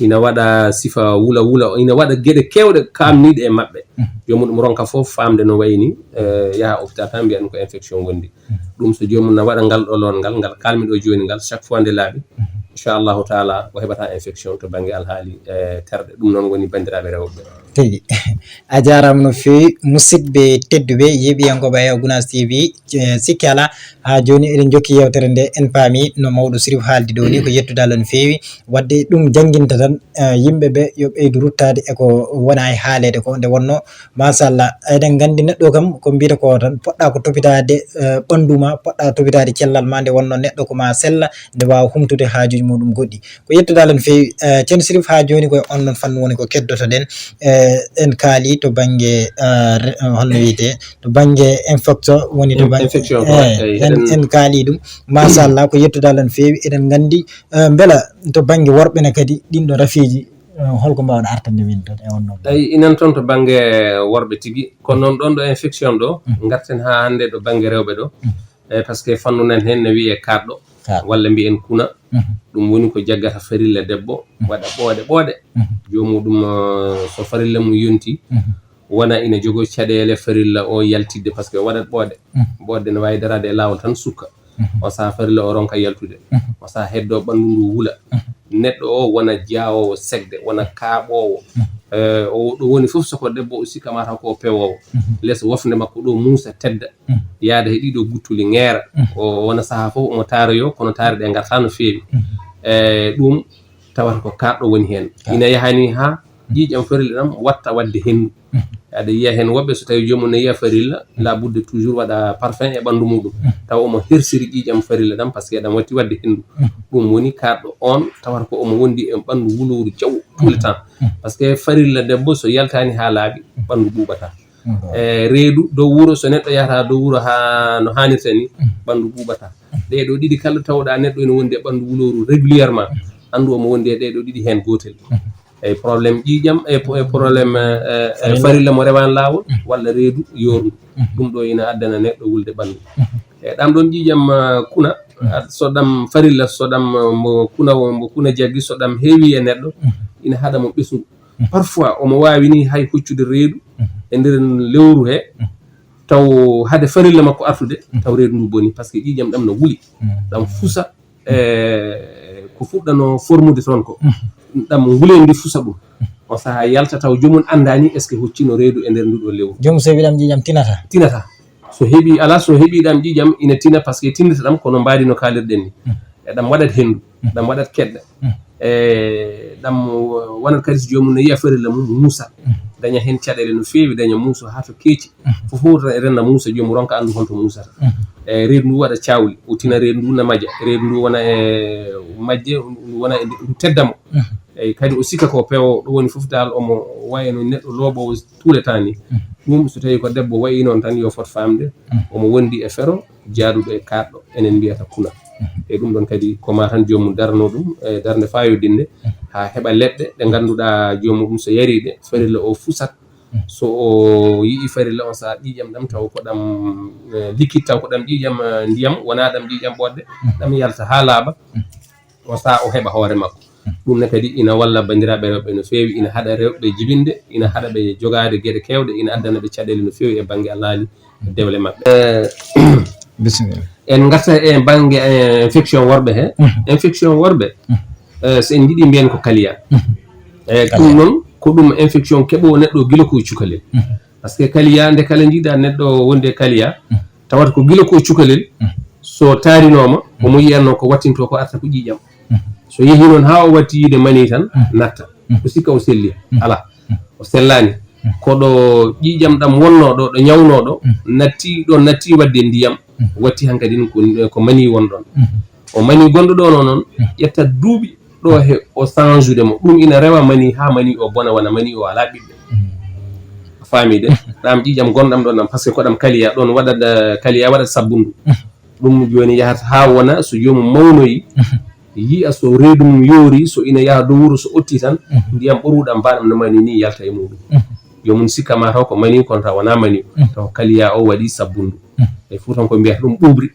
Ina waɗa sifa wula-wula, ina waɗa geɗe keewɗe kaamniiɗe e maɓɓe. Yo muɗum ronka fof faamde no wayi ni, eh, yaha hôpital tan mbiya ɗum ko infection wondi. Ɗum so joomum na waɗa ngal ɗo loon ngal, ngal kaalmi ɗo jooni ngal, chaque fois nde laaɓi, Inchallahu taala o heɓata infection to bannge alhaali e terɗe. Ɗum noon woni banndiraaɓe rewɓe. Tigi. A jaaraama no feewi, musidɓe tedduɓe yeeɓiyankooɓe e Gunaas T V. Sikke alaa, haa jooni eɗen njokki yeewtere nde, en paami no mawɗo Sirif haaldi ɗo ni, ko yettude Allah no feewi. Waɗde ɗum jannginta tan yimɓe ɓe yo ɓeydu ruttaade e ko wona e haaleede ko. Nde wonnoo, machallah, eɗen nganndi neɗɗo kam ko mbiyata ko tan, poɗɗa ko topitaade ɓanndu ma, poɗɗa topitaade cellal ma. Nde wonnoo neɗɗo ko ma sella, nde waawa humtude haajuuji muɗum goɗɗi. Ko yettude Allah no feewi. Ceerno Sirif, haa jooni koye on ɗon fannu woni ko keddotoɗen. En kaali to bannge, holno wiyetee, to bannge infection woni to bannge, en kaali ɗum. Machallah, ko yettude Allah no feewi. Eɗen nganndi mbela to bannge worɓe ne kadi ɗin ɗo rafiiji, holko mbaawɗa artande min toon e on ɗon? Eyi, inan toon to bannge worɓe tigi, kono noon ɗon ɗo infection ɗo, ngarten haa hannde ɗo bannge rewɓe ɗo. Eyi, parce que fannu nan heen ne wiyee kaaɗɗo walla mbiyen kuna. Ɗum woni ko jaggata farilla debbo, waɗa ɓooɗe ɓooɗe. Joomuɗum, so farilla mum yonti, wona ina jogoo caɗeele farilla o yaltidde, parce que o waɗat ɓooɗe. Ɓooɗe ne waawi daraade e laawol tan sukka. O saha farilla o ronka yaltude. O saha heddo ɓanndu ndu wula. Neɗɗo o wona jaawoowo segde, wona kaaɓoowo. O ɗo woni fof soko debbo o sikka mataw ko o pewoowo. Les wofnde makko ɗo muusa tedda. Yaada he ɗiɗo guttuli ŋeera. O wona saha fof omo taaroyo, kono taari ɗe ngarta no feewi. E ɗum tawata ko kaaɗɗo woni heen. Ina yahani haa ƴiiƴam farilla ɗam watta waɗde henndu. Aɗa yiya heen woɓɓe so tawi joomum ne yiya farilla, la budde toujours waɗa parfum e ɓanndu muɗum. Tawa omo hersiri ƴiiƴam farilla ɗam parce que ɗam watti waɗde henndu. Ɗum woni kaaɗɗo on tawata ko omo wondi e ɓanndu wulowru jaw tout le temps. Parce que farilla debbo so yaltani haa laaɓi, ɓanndu ɓuuɓata. E reedu dow wuro, so neɗɗo yahata dow wuro haa no haanirta ni, ɓanndu ɓuuɓata. Ɗee ɗo ɗiɗi kala tawɗa neɗɗo ene wondi e ɓanndu wulowru régulièrement, anndu omo wondi e ɗee ɗo ɗiɗi heen gootel. E problème ƴiiƴam, e problème farilla mo rewaani laawol, walla reedu yoorndu. Ɗum ɗo ina addana neɗɗo wulde ɓanndu. E ɗam ɗon ƴiiƴam kuna, so ɗam farilla, so ɗam mo kuna, mo kuna jaggi, so ɗam heewi e neɗɗo, ina haɗa mo ɓesngu. Parfois omo waawi ni hay hoccude reedu e nder lewru he, taw hade farilla makko artude, taw reedu ndu boni, parce que ƴiiƴam ɗam no wuli, ɗam fusa. E ko fuɗɗano formude toon ko, ɗam ngulendi fusa ɗum. On saha yalta taw joomum anndani est ce que hoccino reedu e nder nduɗo lewru. Joomum so heɓi ɗam ƴiiƴam tinata? Tinata. So heɓi, ala, so heɓi ɗam ƴiiƴam ina tina, parce que tindata ɗam kono mbaadi no kaalirɗen ni. E ɗam waɗat henndu, ɗam waɗat keɗɗa. E ɗam wonat kadi so joomum no yiya farilla mum muusa, daña heen caɗeele no feewi, daña muuso haa to keeci. Fof fof renna muusa, joomum ronka anndu honto muusata. E reedu ndu waɗa cawli, o tina reedu ndu na maja, reedu ndu wona e majje, ndu wona e ndu tedda mo. Eyi, kadi o sikka ko pewo, ɗum woni fof dal omo wayno neɗɗo looɓoowo tout le temps ni. Ɗum so tawi ko debbo wayi noon tan yo fot famde, omo wondi e fero jaaduɗo e kaaɗɗo enen mbiyata kuna. E ɗum ɗon kadi ko ma tan joomum darano ɗum e darnde fayodinde, haa heɓa leɗɗe ɗe ngannduɗaa joomum ɗum so yari ɗe farilla o fusat. So o yi'i farilla on saha ƴiiƴam ɗam taw ko ɗam likit, taw ko ɗam ƴiiƴam ndiyam, wona ɗam ƴiiƴam ɓoɗde, ɗam yalta haa laaɓa. O saha o heɓa hoore makko. Ɗum ne kadi ina walla banndiraaɓe rewɓe no feewi, ina haɗa rewɓe jibinde, ina haɗa ɓe jogaade geɗe keewɗe, ina addana ɓe caɗeele no feewi e bannge alhaali dewle maɓɓe. Bisimilla. En ngarta e bannge infection worɓe he. Infection worɓe, so en njiɗi mbiyen ko kaliya. E ɗum noon ko ɗum infection keɓoowo neɗɗo gila ko e cukalel. Parce que kaliya, nde kala njiɗa neɗɗo wonde e kaliya, tawata ko gila ko e cukalel, so taarinooma, omo yiyanno ko wattinto ko arta ko ƴiiƴam. So yehi noon haa o watti yiide mani tan, natta. O sikka o selli. Ala, o sellaani. Ko ɗo ƴiiƴam ɗam wonnoo ɗo, ɗo ñawnoo ɗo, natti ɗo, natti waɗde ndiyam, watti hankadin ko, ko mani won ɗon. O mani gonɗo ɗo noon, ƴetta duuɓi ɗo he o change-ude mo. Ɗum ina rewa mani haa mani o bona, wona mani o alaa ɓiɓɓe. A faami de? Ɗam ƴiiƴam gonɗam ɗon ɗam, parce que ko ɗam kaliya ɗon waɗat, eh, kaliya waɗat sabbundu. Ɗum jooni yahata haa wona so joomum mawnoyi, yiya so reedu mum yoori, so ina yaha dow wuro, so otti tan, ndiyam ɓoruɗam mbaɗam no mani ni yalta e muɗum. Joomum sikka ma taw ko mani, kono taw wona mani. Taw kaliya o waɗi sabbundu. E Fuutankoɓe mbiyata ɗum ɓuuɓri.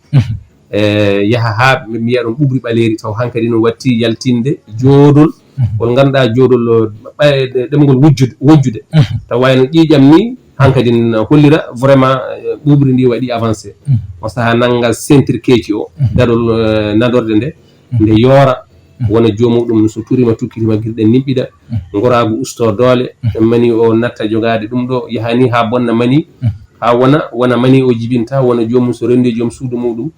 E yaha haa mbiya ɗum ɓuuɓri ɓaleeri, taw hankadi no watti yaltinde joodol, ngol ngannduɗaa joodol, ɓay-, ɗemngol wujjude, wojjude. Taw wayno ƴiiƴam ni, hankadi no hollira vraiment, eh, ɓuuɓri ndi waɗi avancé. On saha nannga sentir keeci o, darol, eh, nadorde nde, nde yoora, wona joomuɗum so turima tukkirima girɗe nimɓiɗa, ngoraagu usto doole, mani o natta jogaade ɗum ɗo, yaha ni haa bonna mani, haa wona, wona mani o jibinta, wona joomum so renndi joom suudu muɗum,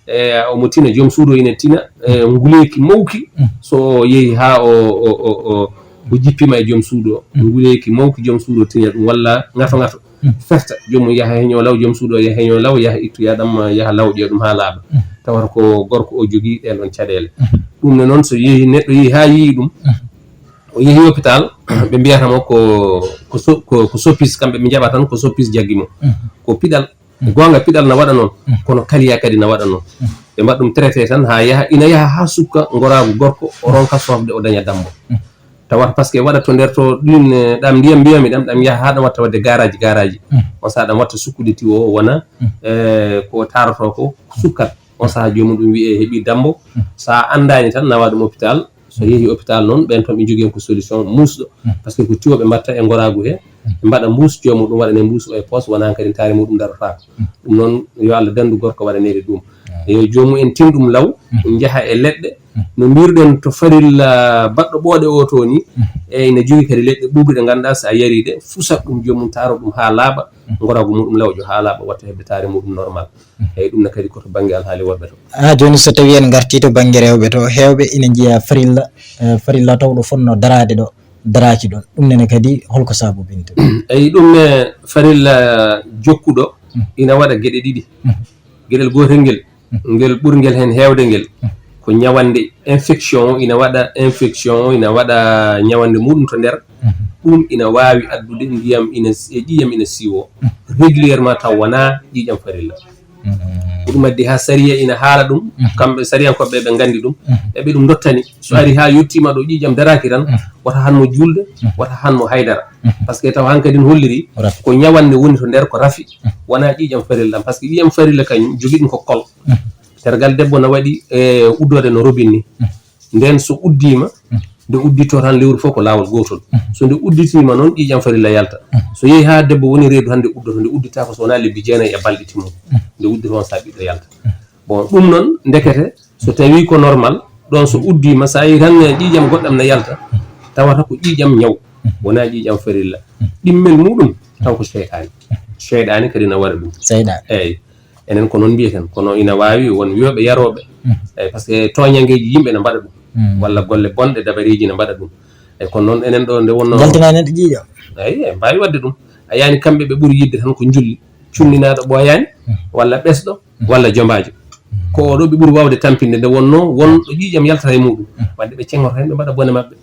e omo tina, joom suudu o ina tina, e nguleeki mawki, so o yehi haa o, o, o, o, o jippima e joom suudu o. Nguleeki mawki joom suudu o tiña ɗum, walla ŋato ŋato. Ferta, joomum yaha heño law, joom suudu o yaha heño law, yaha ittoya ɗam, yaha lawƴoya ɗum haa laaɓa. Tawata ko gorko o jogii ɗeen ɗoon caɗeele. Ɗum ne noon, so yehi, neɗɗo yehi haa yii ɗum, o yehi hôpital, ɓe mbiyata mo ko, ko so-, ko, ko soppis, kamɓe ɓe njaɓa tan ko soppis jaggi mo. Ko piɗal. Goonga, piɗal na waɗa noon, kono kaliya kadi na waɗa noon. Ɓe mbaɗa ɗum traité tan haa yaha, ina yaha haa sukka ngoraagu gorko, o ronka sofde, o daña dammbo. Tawata parce que waɗa to nder to ɗin, eh, ɗam ndiyam mbiyami ɗam, ɗam yaha haa ɗam watta waɗde garaaji, garaaji. On saha ɗam watta sukkude tiwo o wona, eh, ko taroto ko sukkat. On saha joomum ɗum wiye heɓi dammbo. So a anndaani tan nawa ɗum hôpital. So yehi hôpital noon, ɓen toon ɓe njogii ko solution muusɗo. Parce que ko tiwo ɓe mbatta e ngoraagu he, ɓe mbaɗa mbuus, joomum ɗum waɗane mbuus o e poos, wona kadi taari muɗum darotaako. Ɗum noon, yo Allah danndu gorko waɗaneede ɗum. Yo joomum en tin ɗum law, njaha e leɗɗe. No mbiruɗen to farilla baɗɗo ɓooɗe o to ni, e ina jogii kadi leɗɗe ɓuuɓri ɗe ngannduɗaa so a yari ɗe, fusat ɗum joomum, taaro ɗum haa laaɓa, ngoraagu muɗum lawƴo haa laaɓa, watta heɓde taari muɗum normal. Eyi, ɗum ne kadi ko to bannge alhaali worɓe to. Haa jooni, so tawii en ngartii to bannge rewɓe to, heewɓe ina njiya farilla, eh, farilla tawɗo fotnoo daraade ɗo, daraaki ɗoon. Ɗum nene kadi, holko saabobinta? Eyi, ɗum ne farilla jokkuɗo ina waɗa geɗe ɗiɗi. Geɗel gootel ngel, ngel ɓurngel heen heewde ngel, ko ñawande infection o ina waɗa, infection o ina waɗa ñawande muɗum to nder. Ɗum ina waawi addude ndiyam ina s-, e ƴiiƴam ina siiwo régulièrement, taw wonaa ƴiiƴam farilla. Ko ɗum addi haa sariya ina haala ɗum, kamɓe sariyankooɓe ɓe nganndi ɗum, eɓe ɗum ndottani. So ari haa yettiima ɗo ƴiiƴam daraaki tan, wata han mo juulde, wata han mo haydara. Parce que taw hankadi no holliri ko ñawande woni to nder ko rafi, wonaa ƴiiƴam farilla ɗam. Parce que ƴiiƴam farilla kañum jogii ɗum ko kol. Tergal debbo na waɗi, e, uddoode no robin ni. Nden so uddiima, nde udditoo tan lewru fof ko laawol gootol. So nde udditiima noon, ƴiiƴam farilla yalta. So yehi haa debbo woni reedu tan, nde uddoto, nde udditaako so wonaa lebbi jeenayi e balɗe timmuɗe. Nde udditoo on saha ɓiɗɗo yalta. Bon, ɗum noon, ndekete, so tawii ko normal, ɗoon so uddiima, so a yii tan ƴiiƴam goɗɗam na yalta, tawata ko ƴiiƴam ñaw, wonaa ƴiiƴam farilla. Ɗimmel muɗum, taw ko seyɗaani. Seyɗaani kadi na waɗa ɗum. Seyɗaani. Eey. Enen ko noon mbiyeten, kono ina waawi won wiyooɓe yarooɓe. Eey, parce que tooñanngeeji yimɓe ne mbaɗa ɗum. Walla golle bonɗe, dabareeji ne mbaɗa ɗum. Eey, kono noon enen ɗo nde wonnoo jaltina neɗɗo ƴiiƴam. Eey, eɓe mbaawi waɗde ɗum. A yaani kamɓe ɓe ɓuri yiɗde tan ko njulli. Cunninaaɗo ɓooyaani, walla ɓesɗo, walla jombaajo. Ko oɗo ɓe ɓuri waawde tampinde nde wonnoo won ɗo ƴiiƴam yaltata e muɗum. Wadde ɓe ceŋoto heen, ɓe mbaɗa bone maɓɓe.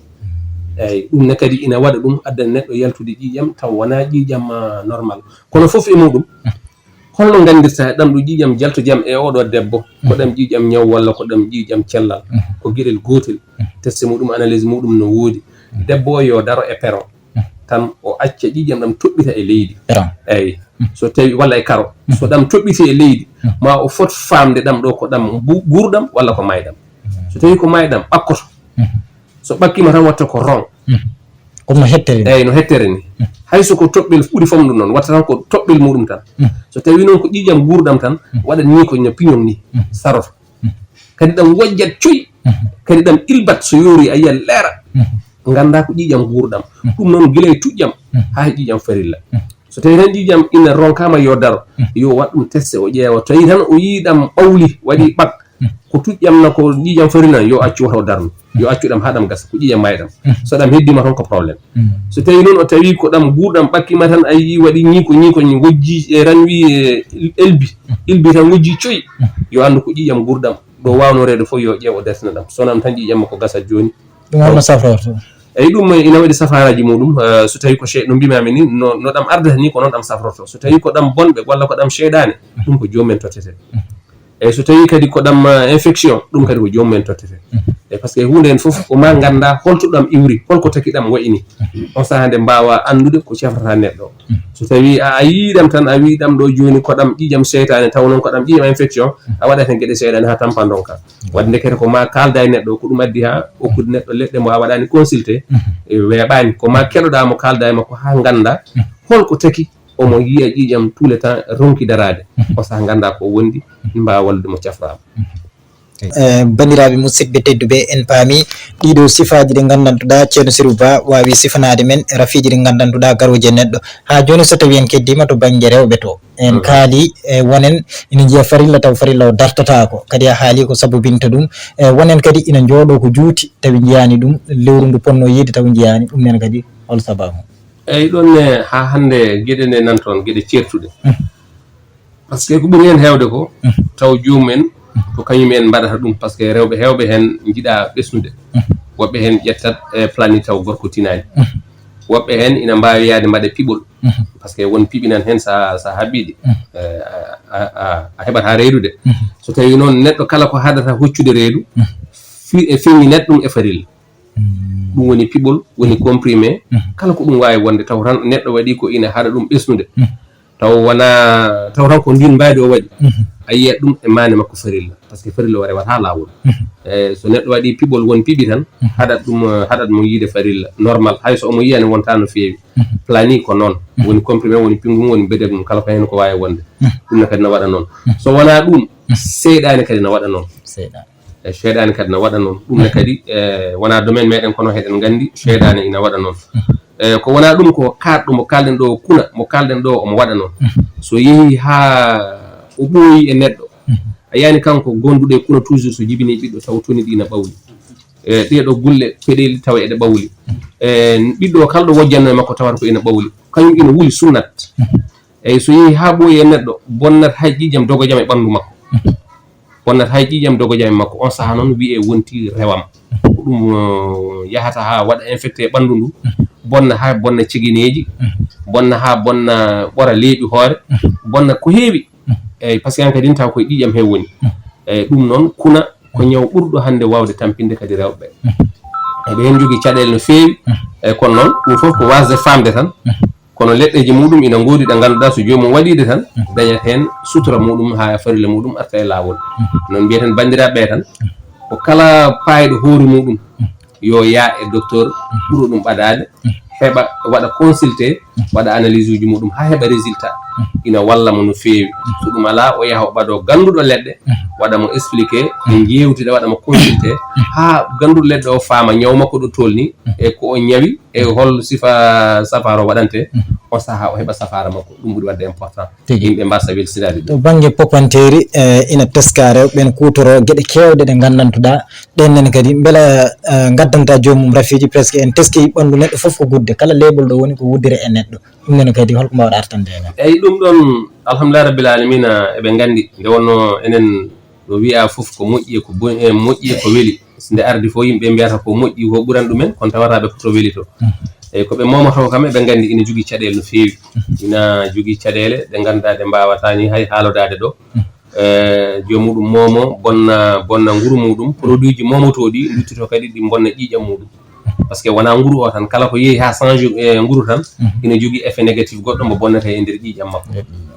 Eey, ɗum ne kadi ina waɗa ɗum, addana neɗɗo yaltude ƴiiƴam taw wonaa ƴiiƴam, ah, normal. Kono fof e muɗum, holno nganndirta ɗam ɗo ƴiiƴam jalto jam e oɗo debbo? Ko ɗam ƴiiƴam ñaw walla ko ɗam ƴiiƴam cellal? Ko geɗel gootel. Teste muɗum, analyse muɗum no woodi. Debbo o yo daro e peron. Tan o acca ƴiiƴam ɗam toɓɓita e leydi. Peron. Eey. So tawi, walla e karo. So ɗam toɓɓiti e leydi, ma o fot faamde ɗam ɗo ko ɗam bu-, guurɗam walla ko mayɗam. So tawi ko mayɗam, ɓakkoto. So ɓakkiima tan watta ko rong. Comme no hettere ni. Eey, no hettere ni. Hay so ko toɓɓel ɓuri famɗude noon, watta tan ko toɓɓel muɗum tan. So tawi noon ko ƴiiƴam guurɗam tan, waɗa ni ko no piñon ni, saroto. Kadi ɗam wojjat coy, kadi ɗam ilbat so yoori a yiyat leera. Nganndaa ko ƴiiƴam guurɗam. Ɗum noon gila e tuƴƴam haa e ƴiiƴam farilla. So tawi tan ƴiiƴam ina ronkaama yo daro, yo waɗ ɗum teste, o ƴeewa. Tawi tan o yii ɗam ɓawli, waɗi ɓak, ko tuƴƴam na ko ƴiiƴam farilla, yo accu wata o darnu. Yo accu ɗam haa ɗam gasa, ko ƴiiƴam mayɗam. So ɗam heddiima toon ko problème. So tawi noon o tawi ko ɗam guurɗam ɓakkiima tan, a yii waɗi ñiiko, ñiiko, ñi wojji e tan wi e elbi. Ilbi tan wojji coy. Yo anndu ko ƴiiƴam guurɗam. Ɗo waawnoreede fof yo ƴeew o dartina ɗam. So nam tan ƴiiƴam makko gasat jooni. Ɗum holno safrorto? Eyi, ɗum ina waɗi safaaraaji muɗum. Eh, so tawi ko chey-, no mbimaami ni, no, no ɗam ardata ni, ko noon ɗam safrorto. So tawi ko ɗam bonɓe walla ko ɗam seyɗaane, ɗum ko joomum en tottete. Eyi, so tawi kadi ko ɗam, eh, infection, ɗum kadi ko joomum en tottete. Eyi, parce que huunde heen fof ko ma ngannda holto ɗam iwri, holko taki ɗam wayi ni. On sahaa nde mbaawa anndude ko cafrata neɗɗo. So tawi a, a yii ɗam tan, a wii ɗam ɗo jooni ko ɗam ƴiiƴam seytaane, taw noon ko ɗam ƴiiƴam infection, a waɗat heen geɗe seyɗaane haa tampa ndonka. Waɗde ndekete ko ma kaalda e neɗɗo, ko ɗum addi haa okkude neɗɗo leɗɗe mo a waɗaani consulté, e weeɓaani. Ko ma keɗoɗaa mo kaalda e makko haa ngannda holko taki omo yiya ƴiiƴam tout le temps ronki daraade. On sahaa ngannda ko wondi, mbaawa wallude mo cafraama. Eh, banndiraaɓe musidɓe tedduɓe, en paami ɗiɗo sifaaji ɗi nganndantuɗaa Ceerno Sirou Ba waawi sifanaade men e rafiiji ɗi nganndantuɗaa garooji e neɗɗo. Haa jooni, so tawii en keddiima to bannge rewɓe to, en kaali e wonen ina njiya farilla taw farilla o dartataako. Kadi a haali ko sabobinta ɗum. E wonen kadi ina njooɗoo ko juuti tawi njiyaani ɗum, lewru ndu ponno yiide taw njiyaani ɗum. Nen kadi hol sababu? Eyi, ɗon ne, haa hannde geɗe ne nan toon, geɗe ceertuɗe. Par ce que ko ɓuri heen heewde ko taw joomum en ko kañum en mbaɗata ɗum, par ce que rewɓe heewɓe heen njiɗa ɓesnude. Woɓɓe heen ƴettat e plani taw gorko tinaani. Woɓɓe heen ina mbaawi yaade mbaɗa piɓol, par ce que won piɓi nan heen sa, sa haɓɓiɗi, eh, a, a, a, a heɓata reedude. So tawi noon neɗɗo kala ko haɗata hoccude reedu, fi-, e feññinat ɗum e farilla. Ɗum woni piɓol, woni comprimé, kala ko ɗum waawi wonde, taw tan neɗɗo waɗi ko ina haɗa ɗum ɓesnude. Taw wona, taw tan ko ndin mbaadi o waɗi. A yiyat ɗum e maande makko farilla, par ce que farilla o rewata laawol. E so neɗɗo waɗi piɓol, won piɓi tan, haɗat ɗum, haɗat mo yiide farilla normal, hay so omo yiya ne wonta no feewi. Plani ko noon, woni comprimé, woni pingum, woni bedegum, kala ko heen ko waawi wonde. Ɗum ne kadi na waɗa noon. So wona ɗum, seyɗaane kadi na waɗa noon. Seyɗaane. E seyɗaane kadi na waɗa noon. Ɗum ne kadi, e, wona domaine meɗen, kono heɗen nganndi seyɗaane ina waɗa noon. E, ko wona ɗum, ko kaɗɗo mo kalɗen ɗo, kuna mo kalɗen ɗo, omo waɗa noon. So yehi haa o ɓooyi e neɗɗo, a yiyani kanko gonduɗo e kuna toujours so jibini ɓiɗɗo taw toni ɗi na ɓawli. E, ɗeɗo gulle peɗeli tawa eɗe ɓawli. E, ɓiɗɗo o kala ɗo wojjanno e makko tawata ko ina ɓawli. Kañum ina wuli sunnat. Eyi, so yehi haa ɓooyi e neɗɗo, bonnat hay ƴiiƴam dogojam e ɓanndu makko. Bonnat hay ƴiiƴam dogojam e makko. On sahaa noon wiyee wonti rewam. Ko ɗum, uh, yahata haa waɗa infecté e ɓanndu ndu, bonna haa bonna cegeneeji, bonna haa bonna ɓora leeɓi hoore, bonna ko heewi. Eyi, par ce que hankadi taw koye ƴiiƴam he woni. Eyi, ɗum noon kuna ko ñaw ɓurɗo hannde waawde tampinde kadi rewɓe. Eɓe heen njogii caɗeele no feewi. Eyi, kono noon ɗum fof ko waasde faamde tan. Kono leɗɗeeji muɗum ina ngoodi ɗe ngannduɗaa so joomum waɗiide tan, dañat heen sutura muɗum haa farilla muɗum arta e laawol. Noon mbiyeten banndiraaɓe ɓe tan, ko kala paayɗo hoore muɗum, yo yaa e docteur ɓuro ɗum ɓadaade, heɓa waɗa consulté, waɗa analyse uji muɗum haa heɓa résultat. Ina walla mo no feewi. So ɗum alaa, o yaha o ɓado gannduɗo leɗɗe, waɗa mo expliqué, ɓe njeewtida, waɗa mo consulté, haa gannduɗo leɗɗe o faama ñaw makko ɗo tolni, e ko o ñawi, e hol sifa safaara o waɗante, on sahaa o heɓa safaara makko. Ɗum ɓuri waɗde important. Tigi. Yimɓe mbaasa welsinaade ɗum. To bannge popanteeri, eh, ina teska rewɓe ɓen kuutoroo geɗe keewɗe ɗe nganndantuɗaa, ɗeen nene kadi, mbela, eh, ngaddanta joomum rafiiji, presque en teski ɓanndu neɗɗo fof ko gudde, kala leeɓol ɗo woni ko wuddere e neɗɗo. Ɗum nene kadi, holko mbaawɗa artande heen? Eyi, ɗum ɗoon, alhamdulillah rabbil alamina, eɓe nganndi, nde wonnoo enen ɗo wiyaa fof ko moƴƴi e ko bon-, e moƴƴi e ko weli. So nde ardi fof, yimɓe mbiyata ko moƴƴi ko ɓuran ɗumen, kono tawata ɓe ko to weli to. Eyi, ko ɓe moomotoo kam, eɓe nganndi ina jogii caɗeele no feewi. Ina jogii caɗeele ɗe ngannduɗaa ɗe mbaawata ni hay haalodaade ɗo. Eh, joom muɗum moomo, bonna, bonna nguru muɗum, produit ji moomotooɗi, luttito kadi ɗi bonna ƴiiƴam muɗum. Par ce que wonaa nguru o tan, kala ko yehi haa change, eh, nguru tan, ina jogii effet négatif goɗɗo mo bonnata e nder ƴiiƴam makko.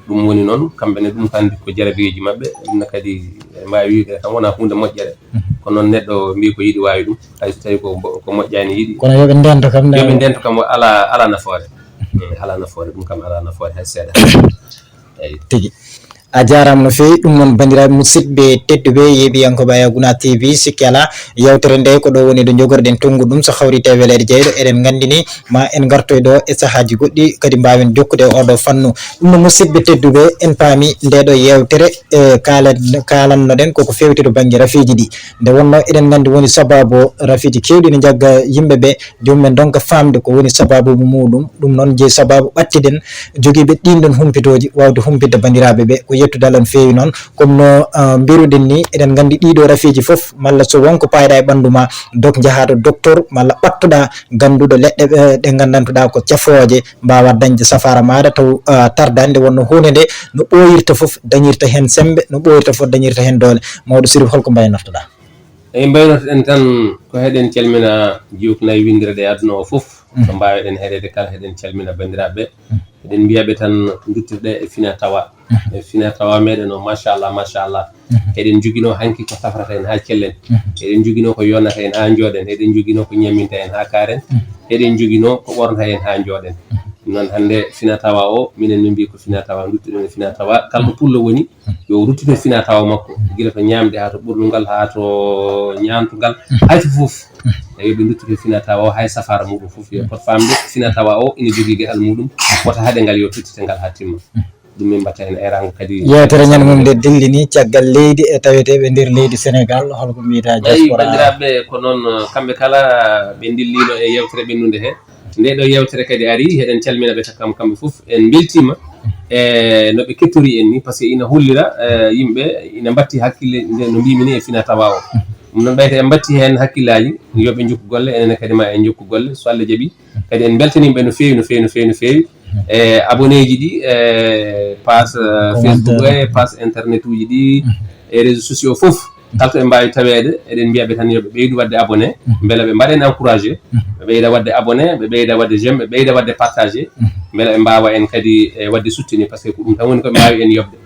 Ɗum woni noon, kamɓe ne ɗum kandi ko jarabiiji maɓɓe, ɗum ne kadi ɓe mbaawi wiyde kam wonaa huunde moƴƴere. Kono noon neɗɗo mbiyi ko yiɗi waawi ɗum, hay so tawi ko mbo-, ko moƴƴaani yiɗi. Kono yo ɓe ndento kam, yo ɓe ndento kam, alaa, alaa nafoore. Eh, alaa nafoore, ɗum kam alaa nafoore hay seeɗa. Eyi. Tigi. A jaaraama no feewi. Ɗum noon, banndiraaɓe musidɓe tedduɓe, yeeɓiyankooɓe Ayaguna T V, sikke alaa, yeewtere nde ko ɗo woni ɗo njogorɗen tonngu ɗum, so hawri e weleede jeyɗo, eɗen nganndi ni ma en ngartoy ɗo e sahaaji goɗɗi, kadi mbaawen jokkude e oɗo fannu. Ɗum no, musidɓe tedduɓe, en paami nde ɗo yeewtere, e kaalen-, kaalannoɗen koko feewti to bannge rafiiji ɗi. Nde wonnoo eɗen nganndi woni sabaabu o, rafiiji keewɗi ne njagga yimɓe ɓe, joom men ndonka faamde ko woni sabaabu muɗum. Ɗum noon jeyi sabaabu ɓattiɗen jogiiɓe ɗiin ɗoon humpitooji, waawde humpitde banndiraaɓe ɓe. Ko yettude Allah no feewi noon. Comme no, ah, mbiruɗen ni, eɗen nganndi ɗiɗo rafiiji fof, malla so won ko paayɗa e ɓanndu ma, dok njahaa to docteur, malla ɓattoɗaa gannduɗo leɗɗe ɓe, ɗe nganndantuɗaa ko cafooje, mbaawa dañde safaara maaɗa taw, ah, tardaani. Nde wonnoo huunde nde no ɓooyirta fof dañirta heen semmbe, no ɓooyirta fof dañirta heen doole. Mawɗo Sirif, holko mbaynortoɗaa? Eyi, mbaynortoɗen tan ko heɗen calmina jiwtunayi winndere ɗe aduna o fof. Ko mbaaweɗen heɗeede kala, heɗen calmina banndiraaɓe ɓe. Eɗen mbiya ɓe tan nduttirɗe e fina tawa. E fina tawa meɗen o, machallah, machallah. Eɗen njoginoo hanki ko safrata en haa cellen. Eɗen njoginoo ko yonnata en haa njooɗen. Eɗen njoginoo ko ñamminta en haa kaaren. Eɗen njoginoo ko ɓornata en haa njooɗen. Ɗum noon hannde Fina Tawa o, minen min mbii ko Fina Tawa, nduttuɗen e Fina Tawa. Kala ɗo pullo woni, yo ruttito e Fina Tawa makko, gila to ñaamde haa to ɓornungal, haa to ñaamtungal, hay to fof. Eyi, yo ɓe nduttito e Fina Tawa o, hay safaara muɗum fof, yo pot faamde Fina Tawa o ina jogii geɗal muɗum, wota haɗe ngal, yo tottite ngal haa timma. Ɗum min mbaɗta heen eeraango kadi. Yeewtere ñande mum nde dillini caggal leydi e taweteeɓe nder leydi Senegal, holko mbiyata? Eyi, diaspora, banndiraaɓe, ko noon, kamɓe kala ɓe ndilliino e yeewtere ɓennunde he. Nde ɗo yeewtere kadi ari, eɗen calmina ɓe, kam, kamɓe fof. En mbeltiima e no ɓe kettori en ni, par ce que ina hollira, eh, yimɓe ina mbatti hakkille nde no mbimi ni e Fina Tawa o. Ɗum noon ɓeyta en mbatti heen hakkillaaji, yo ɓe njokku golle, enen kadi ma en njokku golle, so Allah jaɓi. Kadi en mbeltaniima ɓe no feewi, no feewi, no feewi, no feewi. E abonné ji ɗi, e page, eh, Facebook o, e page internet uji ɗi, e réseaux sociaux fof. Kala to ɓe mbaawi taweede, eɗen mbiya ɓe tan yo ɓe ɓeydu waɗde abonné, mbela ɓe mbaɗa en encouragé, ɓe ɓeyda waɗde abonné, ɓe ɓeyda waɗde j'aime, ɓe ɓeyda waɗde partagé, mbela ɓe mbaawa en kadi, e, waɗde soutenir, par ce que ko ɗum tan woni ko ɓe mbaawi en yoɓde.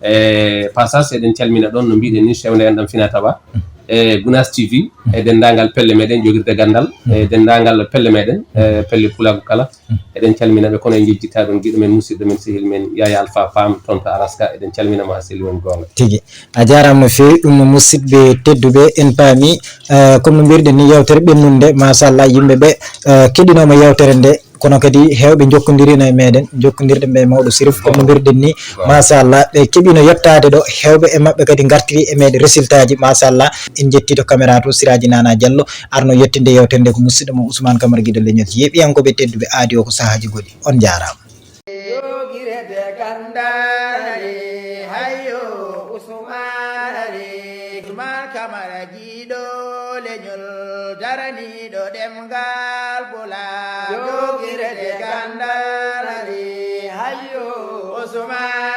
E passage, eɗen calmina ɗoon, no mbiɗen ni, chef nde enɗam Fina Tawa, e Gunaas T V, e denndaangal pelle meɗen, jogirde ganndal, e denndaangal pelle meɗen, e pelle pulaagu kala. Eɗen calmina ɓe, kono en njejjittaa ɗoon giɗo men, musidɗo men, sehil men, Yaya Alpha Pam, toon to Alaska. Eɗen calmina mo haa selli won goonga. Tigi. A jaaraama no feewi. Ɗum no musidɓe tedduɓe, en paami, eh, comme no mbirɗen ni, yeewtere ɓennunde, machallah, yimɓe ɓe, eh, keɗinooma yeewtere nde, kono kadi heewɓe njokkondirino e meɗen, njokkondirɗen ɓe e mawɗo Sirif, comme no mbirɗen ni, machallah, ɓe keɓino yettaade ɗo, heewɓe e maɓɓe kadi ngartiri e meɗen résultat ji, machallah. En njetti to caméra to Siraji Nana Diallo, arno yettinde yeewtere nde ko musidɗo mo Ousmane Camara Guido Leñol. Yeeɓiyankooɓe tedduɓe, aadi o ko sahaaji goɗɗi. On jaaraama. Jogirde gandare, hayo Usmane, Usman Kamara giɗo leñol, daraniɗo ɗemgal Pulaar. Jogirde gandare, hayo Usman.